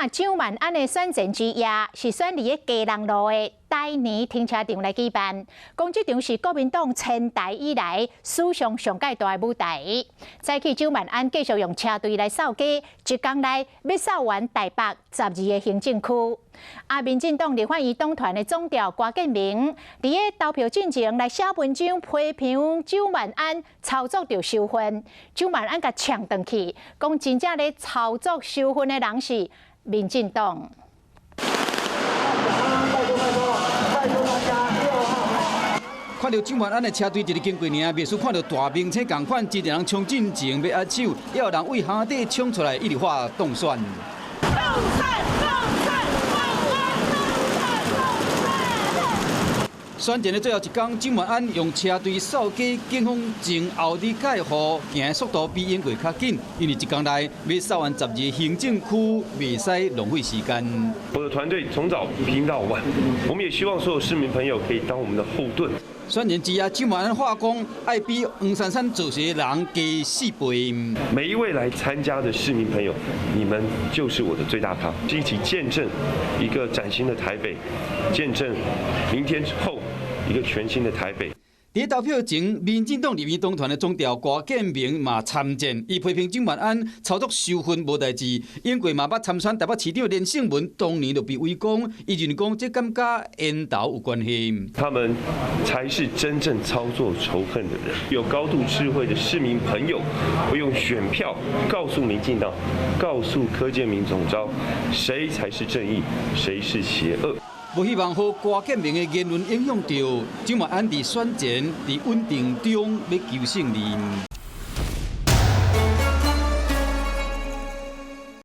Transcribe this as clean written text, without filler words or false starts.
蔣萬安的選戰之夜是選佇个基隆路的台泥停車場來舉辦，講這場是國民黨遷台以來史上上蓋大的舞台。早起蔣萬安繼續用車隊來掃街，一工內欲掃完台北12個行政區。啊，民進黨立法院黨團的總召郭建明，佇个投票進前來寫文章批評蔣萬安操作著收分，蔣萬安共嗆轉去，講真正咧操作收分的人是民進黨。拜託拜託，拜託大家6號。看著蔣萬安的車隊一直經過爾，袂輸看著大明星仝款，真濟人衝進前欲握手，也有人為巷底衝出來，一直喊當選。當選，當選，當選，選戰的最後一工，蔣萬安用車隊掃街，警方前後佇蓋雨，行的速度比英國較緊，因為一工內欲掃完12個行政區，袂使浪費時間。我的團隊從早拼到晚，我們也希望所有市民朋友可以當我們的後盾。選戰之夜，蔣萬安話講，愛比黃珊珊造勢的人加4倍。每一位來參加的市民朋友，你們就是我的最大咖，一起見證一個嶄新的台北，見證明天之後一個全新的台北。佇投票前，民進黨立院黨團的總召郭建明嘛參戰，伊批評蔣萬安操作收分無代誌。英國嘛捌參選台北市長連勝文，當年就被圍攻，伊認為講這敢佮煙頭有關係。他們才是真正操作仇恨的人。有高度智慧的市民朋友會用選票告訴民進黨，告訴柯建銘總召，誰才是正義，誰是邪惡。無希望予郭建明的言論影響著蔣萬安佇選前佇穩定中欲求勝利。